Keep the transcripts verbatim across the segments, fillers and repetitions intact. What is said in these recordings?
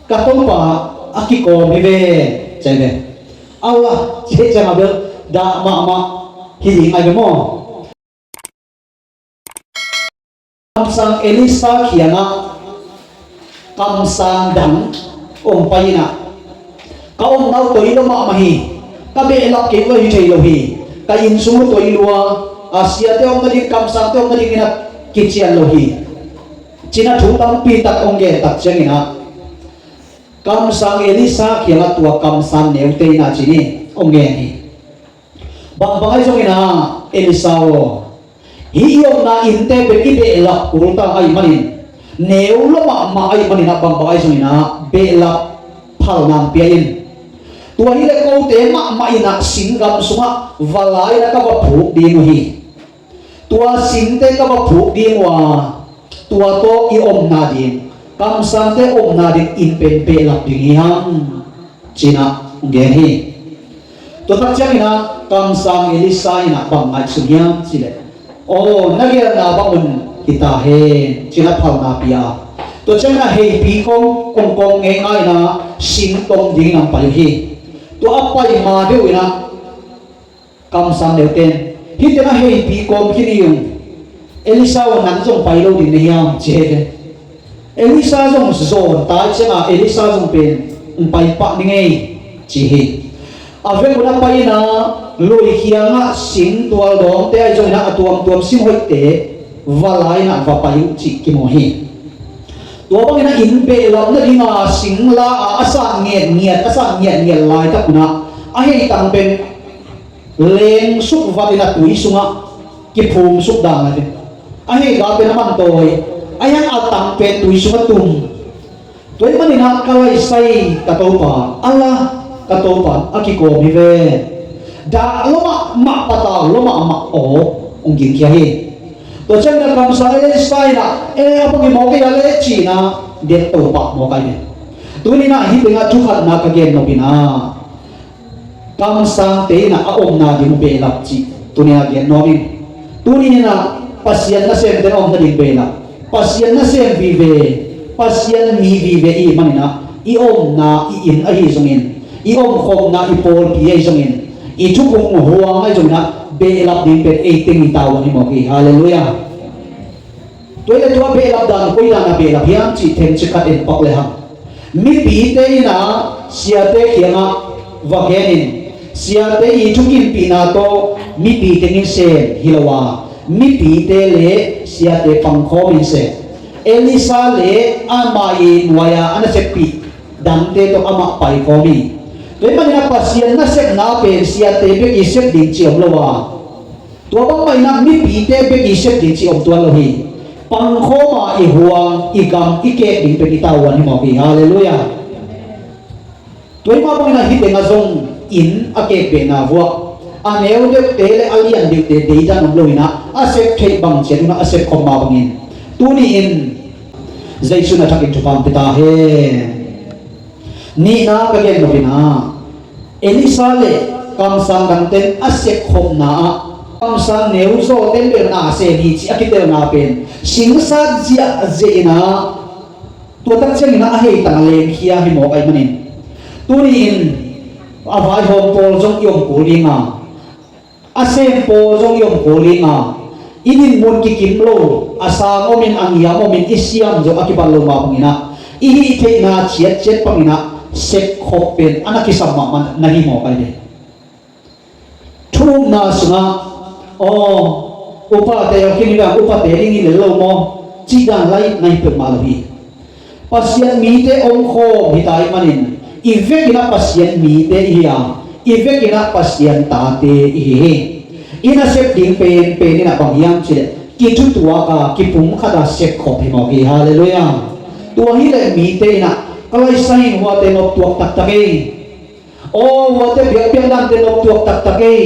Ka Topa a kikawm hi ve, ci hi ve. Allah, ci hi ciangah bel dah mahmah hi ding ahi ve maw? Kamsang Elisha kiangah kamsang dang hong pai inah, ka omna uh toi lo mahmah hi, ka behlap kei uh ahi thei lo hi, ka innsung uh toi lua, a siate omna ding, kamsangte omna ding inah kician lo hi, ci-inah thu tampi tak hong gen tak cianginah, kamsang Elisha kiangah tua kamsang neute inah ci-in hong gen hi. Bangbang ahi zongin ah, Elisha aw, hih i omna innte pen i behlap kulta ahih manin, neu lo mahmah ahih manin ah, bangbang ahi zongin ah behlap phalna pia in. Tua hileh kote mahmah inah singgam sungah va la inah ka va phuk ding uh hi. Tua singte ka va phuk ding uh a, tua tawh i omna ding, kamsangte omna ding inn pen behlap ding hi hang, ci-inah hong gen hi. Tua tak cianginah kamsang Elisha inah bang ngaihsun hiam cih leh, aw, na gelna bangun hi ta hen, ci-inah phalna pia. Tua cianginah heipi kong kong kong ngeingai inah sing tom dingin hong pai uh hi. Tua a pai ma deuh inah kamsang neute in, hih tengah heipi kawm khin hi ung. Elisha aw, nang zong pai lo ding na hiam, ci hi ve. Elisha zong zawn ta ahih ciangah Elisha zong pen hong pai pah ning ei, ci hi. A vekun a pai inah lui kiangah sing tualdawngte ahi zongin ah a tuamtuam sing hoihte va la inah va pai uh cih kimu hi. Tua bangin ah inn behlap nadinga sing la a, a san ngiatngiat, a san ngiatngiat laitak un ah a heitang pen lengsuk vat inah tui sungah kiphumsuk dan a ve. A heitang pen a man tawi, a hiang a tang pen tui sungah tum. Tua ahih manin ah ka laisai ka Topa, Allah ka Topa a kikawm hi ve. Dah lo mahmah, patau lo mahmah aw, hong gingkhia hi. Tua ciangin ah kamsang Elisha inah, e, a bang hi mawk ei a leh, ci-inah deihto pah mawk ahi ve. Tuni inah hih tengah thukhatna ka gen nop inah, kamsangte inah a omna ding behlap cih tuni inah gen nuam ing. Tuni inah Pasian nasemte na omna ding behlap, Pasian nasem vive, Pasian mi vive i hih manin ah i omna i inn ahi zongin, i omkhopna i pawlpi ahi zongin, i thukhun huang ahi zongin ah behlap ding pen ei teng i tavuan hi mawk hi. Halleluiah. Tua hi leh tua behlap dan koi dan a behlap hiam cih themcik khat en pak lehang, mipite inah siate kiangah va gen in, siate i thukimpihna tawh mipi teng in sem hi lo a, mipite le siate pangkhawm in sem. Elisha le ama i nuai-a a naseppih dangte tawh amah paikhawm hi. Tua ahih manin ah Pasian nasepna pen siate bek i sep ding cih om lo a, tua bangmah inah mipite bek i sep ding cih om tuan lo hi. Pangkhawm a i huang, i gam, i kek ding pen i tavuan hi mawk hi. Halleluiah. Tua ahih mah bangin ah hih tengah zong inn a kekbehna vuah, a neu deuhte le a lian deuhte deidan om lo inah a sep theih bang ciat un ah a sep khop mah bangin, tuni-in Jesuh in a thakin thupha hong pia ta hen. Nihna ka gen nop inah, Elisha le kamsang dangte in a sepkhopna ah kamsang neu zawte in bel na sem hi cih a kitelna pen singsat ziahziah inah, tua tak ciangin ah a heitang a lengkhia hi mawk ahih manin, tuni-in a vaihawm pawl zong i om kul ding a, a sem pawl zong i om kul ding a, i dinmun kikim lo, a sang omin, a ngiam omin, i siam zong a kibat lo mah bangin ah, i hih theihna ciatciat bangin ah sepkhop pen a na kisam mahmah na hi mawk ahi ve. Thu upna sungah, aw, upate a khin hi ve, upate ding hi lel lo maw, cih dan lai na hi peuhmah lo hi. Pasian mite omkhawm hi ta ahih manin, i vekin ah Pasian mite i hi a, i vekin ah Pasian tate i hi hi. I nasep ding penpen in ah bang hiam cih leh, kithutuak a, kipumkhat a sepkhop hi mawk hi. Halleluiah. Tua hileh mite in ah, ka laisai in huate noptuak taktak ei. Aw, huate biakpiak dante noptuak taktak ei.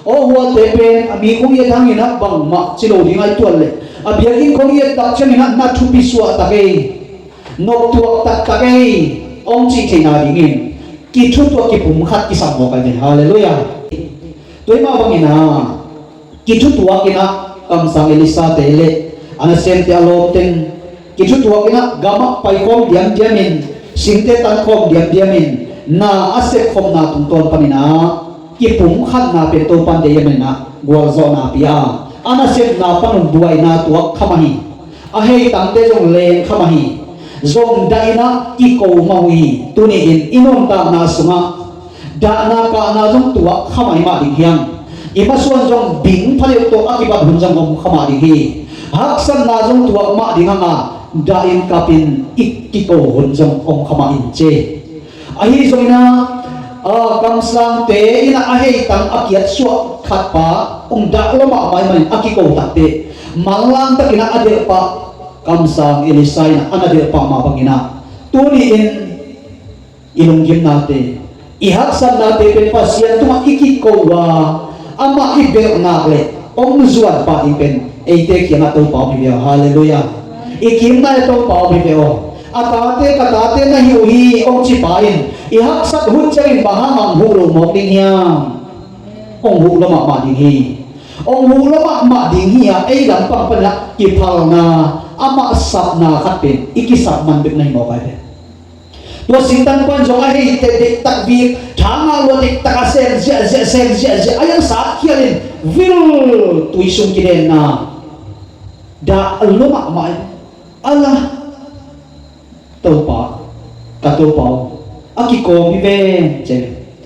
Aw, huate pen a mi kong i et hangin ah bangmah ci lo ding ahi tuan leh, a biakinn kong i et tak ciangin ah na thupi suahtak ei, noptuak taktak ei, hong cih theihna dingin kithutuak, kipumkhat kisam mawk ahi ve. Halleluiah. Tua ahih mah bangin ah kithutuak in ah kamsang Elisha-te le a nasemte, a lawmteng kithutuak in ah gamah paikhawm diamdiam in, Singte tankhawm diamdiamin na a sepkhopna tungtawn panin ah kipumkhatna pen Topan deih ahih manin ah gualzawhna pia a, a nasepna pan un buaina tuak kha mah hi. A heitangte zong leng kha mah hi. Zong dah in ah kiko mah uh hi. Tuni-in i nuntakna sungah dahna kahna zong tuak kha mah ding hi hang. I masuan zong bing pha deuh tawh a kibat hun zong om kha mah ding hi. Haksatna zong tuak mah ding hang a, dah in kapin i kiko hun zong om kha mah in ci. Ahi zongin ah, ah, kamsangte in ah a heitang a kiatsuah khat pa hong dah lua mahmah ahih manin a kiko takteh manlang takin ah a delh pah, kamsang Elisha in ah a na delh pah mah bangin ah tuni-in i lunggimnate, i haksatnate pen Pasian tungah i kiko a, amah i belh nak leh hong zuan pah ding pen eite kiangah Topa om hi ve aw. Halleluiah. I kimna-ah Topa om hi ve aw. A tate, ka tate na hi uh hi hong ci pa in i haksat hun ciangin bang hang hong huh lo mawk ding hiam? Hong huh lua mahmah ding hi. Hong huh lua mahmah ding hi a, ei lampang panin ah kiphalna, amah sapna khat pen i kisap man bek na hi mawk ai ve. Tua singtang pan zong a hei teh dektak bik, tha ngah lua dektak a sem ziahziah, sem ziahziah, a iang sat khialin vil tui sung kidenna. Dah lua mahmah in, a la, Topa, ka Topa aw, a kikawm hi ve, ci.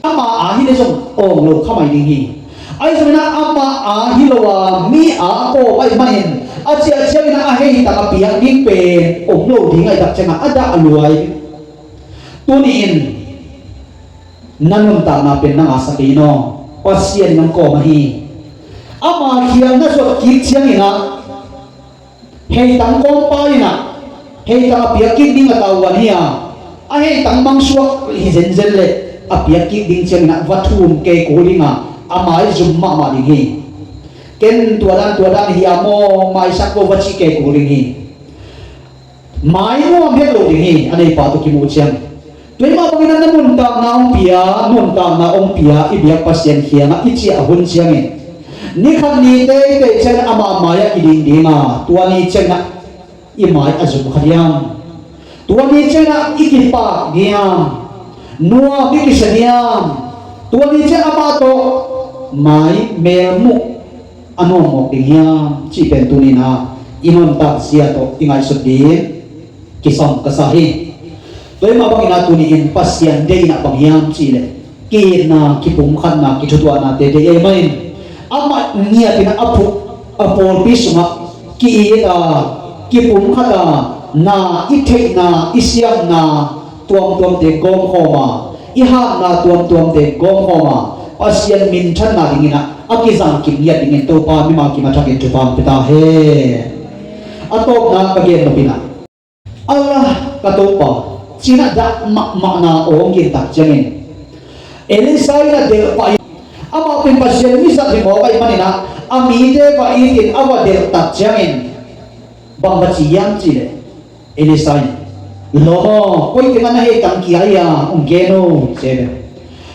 Ama a hi leh zong awng lo kha mai ding hi. Ahi zongin ah ama a hi lo a, mi a kawm ahih manin a ciah ciangin ah a heitang a piak ding pen om lo ding ahih tak ciangin ah a dah a luai. Tuni-in na nuntakna pen na ngahsak kei in aw. Pasian in hong kawm ahi. Ama khial na zuat kik ciangin ah heitang kawmpa in ah heitang a piak kik ding a tauan hi a, a heitang mangsuak hi zenzen leh a piak kik ding ciangin ah va thum kei kul ding a, a maizum mahmah ding hi. Ken tua dan tua dan hi a maw, maisak ko va cih kei kul ding hi. Mai nuam het lo ding hi, a neipa tawh kimuh ciang. Tua ahih mah bangin ah na nuntakna hong pia, nuntakna hong pia i biak Pasian kiangah i ciah hun ciangin, ni khat ni teitei ciangin amah mai-ah i ding ding a, tua ni ciangin ah i mai a zum kha diam? Tua ni ciangin ah i kipak diam? Nuam i kisa diam? Tua ni ciangin amah tawh mai melmuh a nuam mawk ding hiam cih pen tuni-in ah i nuntak zia tawh i ngaihsut ding kisam ka sa hi. Tua ahih mah bangin ah tuni-in Pasian deihna bang hiam cih leh ki-itna, kithuthuahnate deih ahih manin amah ngiatin ah a phu, a pawlpi sungah ki-it a, kipumkhat a, na i theihna, i siamna tuamtuamte gawmkhawm a, i hatna tuamtuamte gawmkhawm a, Pasian minthanna dingin ah a kizang kim ngiat dingin Topa mimal kim a thakin thupha hong pia ta hen. A tawpna ka gen nop in ah, a la, ka Topa, ci-in ah dah mahmahna hong gen tak ciangin Elisha in ah delh pah in, amah pen Pasian mizat hi mawk ahih manin ah a mite va itin a va delh tak ciangin bang va ci hiam cih leh, Elisha in, lawm aw, koi teng ah na heitang kia hi a, hong gen o, ci ve.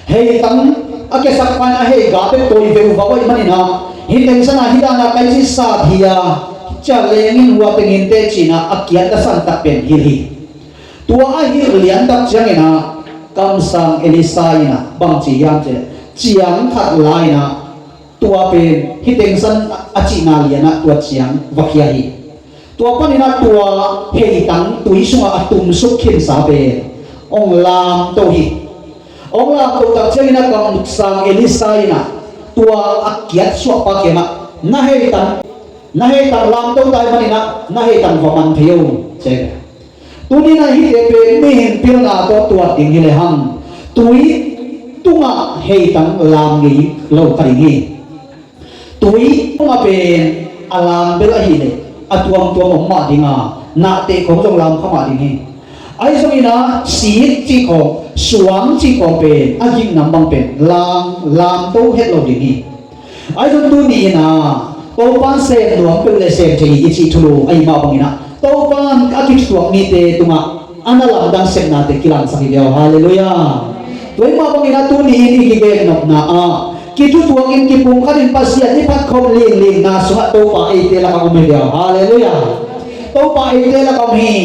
Heitang a kiasak pa in a hei ga bek tawi veuhvauh ahih manin ah, hih teng san ah hih dan ah kai ci sat hi a, ciah leng in, hua teng in teh ci-in ah a kiat a san tak pen hilh hi. Tua a hilh lian tak ciangin ah kamsang Elisha in ah bang ci hiam cih leh, ciang khat la in ah tua pen hih teng san a cihna lian ah tua ciang va khia hi. Tua panin ah tua heitang tui sungah a tumsuk khinsa pen hong lamto hi. Hong lamto tak ciangin ah kamsang Elisha in ah tua a kiatsuah pa kiangah, na heitang, na heitang lamto ta ahih manin ah na heitang va man thei o, ci. Tuni-in ah hihte pen mihing pilna tawh tuat ding hi lehang, tui tungah heitang lam ngei lo kha ding hi. Tui tungah pen a lam bel ahih leh a tuamtuam om mah ding a, nahteh khawng zong lam kha mah ding hi. Ahi zongin ah sit cih khawng, suang cih khawng pen a gik nam bang pen lam, lamto het lo ding hi. Ahi zong tuni-in ah Topa'n sem nuam peuh leh sem thei hi i cih thulu ahih mah bangin ah Topa'n a kituak mite tungah a na lamdang sepnate kilangsak hi ve aw. Halleluiah. Tua ahih mah bangin ah tuni-in i kigen nopna ah kithutuakin kipumkhatin Pasian i phatkhop lingling na sungah Topa eite lakah om hi ve aw. Halleluiah. Topa eite lakah om hi.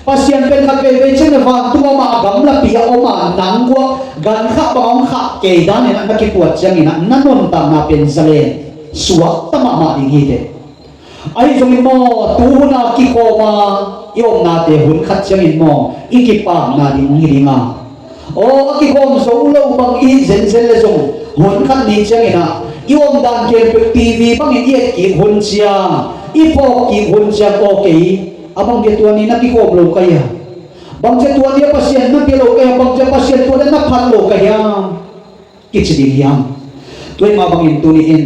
Pasian pen khat veivei ciang le vantung ah amah a gamlapi ah om a, nang guak gankhah bang a hong khah kei danin ah na kipuat ciangin ah na nuntakna pen zalen suakta mahmah ding hi teh. Ahi zongin maw, tu hun a kikhawm a i omnate hun khat ciangin maw i kipakna ding hong hi ding a, aw, a kikhawm zo lo bang i hih zenzen le zong hun khat ni ciangin ah i omdan khempeuh T V bangin i et kik hun ciang, i phawk kik hun ciang, aw, kei a bang dia tua ni na kikhawm lo ka hiam? Bang dia tua ni a Pasian na pia lo ka hiam? Bang dia Pasian tua ni na phat lo ka hiam? Kici ding hiam? Tua ahih mah bangin tuni in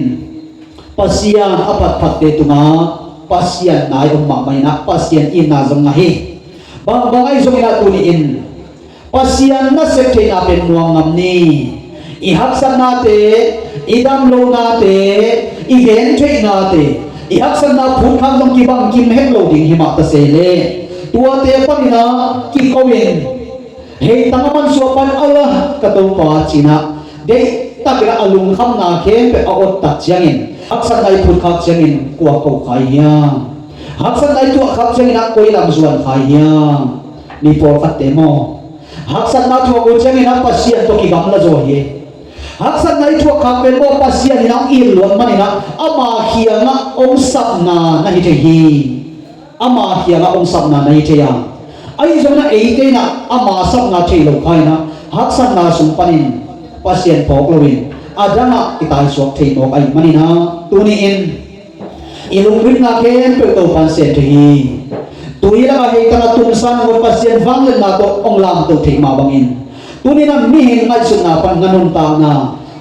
Pasian a phatphatte tungah Pasian na i om mahmah in ah Pasian itna zong ngah hi. Bangbang ahi zongin ah tuni in Pasian nasep theihna pen nuam ngam ni. I haksatnate, i damlohnate, i gentheihnate, i haksatna phutkhak zong kibangkim het lo ding hi mah ta se leh, tuate panin ah kiko in, hei tang a mansuah pan, Allah ka Topa, ci-in ah deihtakin ah a lungkhamna khempeuh a ottak ciangin, haksatna i phutkhak ciangin kua ko kha i hiam? Haksatna i thuakkhak ciangin ah koi lam zuan kha i hiam? Mi pawlkhatte maw, haksatna thuak uh ciangin ah Pasian tawh kigamla zaw hi. Haksatna i thuakkhak pen maw, Pasian in ah hong it luat manin ah ama kiangah hong sapna na hi thei hi. Ama kiangah hong sapna na hi thei a, ahi zongin ah eite in ah ama sapna thei lo kha in ah haksatna sung panin Pasian phawk loin a dangah i taisuak thei mawk ahih manin ah tuni in i lungkimna khempeuh Topa'n sem thei hi. Tui lakah hei tang a tumsa nangawn Pasian vangliatna tawh hong lamto theih mah bangin, tuni in ah mihing ngaihsutna pan na nuntakna,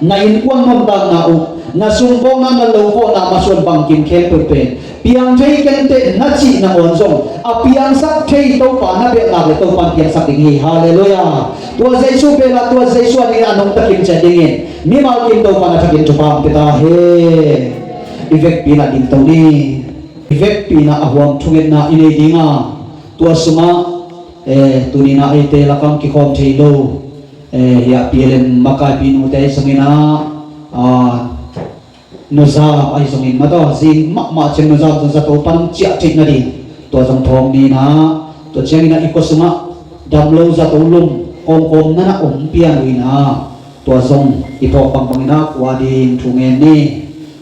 na innkuan nuntakna uh, na sungkawkna, na lokawkna masuan bangkim khempeuh pen piang thei keng teh na cih nangawn zong a piangsak thei Topa na belh nak leh Topa'n piangsak ding hi. Halleluiah. Tua Jesu bel a, tua Jesu a dingin a nungta kim ciat dingin mimal kim Topa'n a thakin thupha hong pia ta hen. I vekpi in ah dingto ni. I vekpi in ah a huam thungetna i nei ding a, tua sungah, eh, tuni in ah eite lakah kikhawm thei lo, eh, hiah P L M makaipi nute ahi zongin ah, ah, nuzap ahi zongin mataw, zing mahmah ciang nuzap zong zato pan ciah theih nading tua zong phawk ni in ah, tua ciangin ah i khua sungah damlo zato lum kawmkawm na na om pian uh in ah, tua zong i phawk bangbang in ah kua ding thu ngen ni.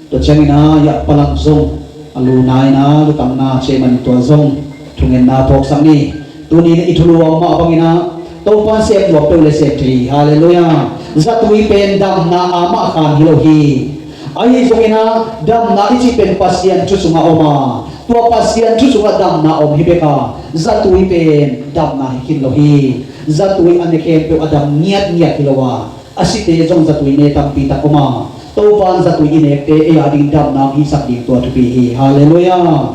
Tua ciangin ah hiah Palang zong a luna in ah lutangna ciah ahih manin tua zong thungetna phawksak ni. Tuni in i thulu a om mah bangin ah Topa'n sem nuam peuh leh sem thei hi. Halleluiah. Zatui pen damna a mah khan hi lo hi. Ahi zongin ah damna i cih pen Pasian thu sungah om a, tua Pasian thu sungah damna om hi bek a, zatui pen damna hi khin lo hi. Zatui a ne khempeuh a dam ngiatngiat hi lo a, a site zong zatui ne tampi tak om a, Topa'n zatui i nekte ei a ding damna hong hisak ding tua thupi hi. Halleluiah.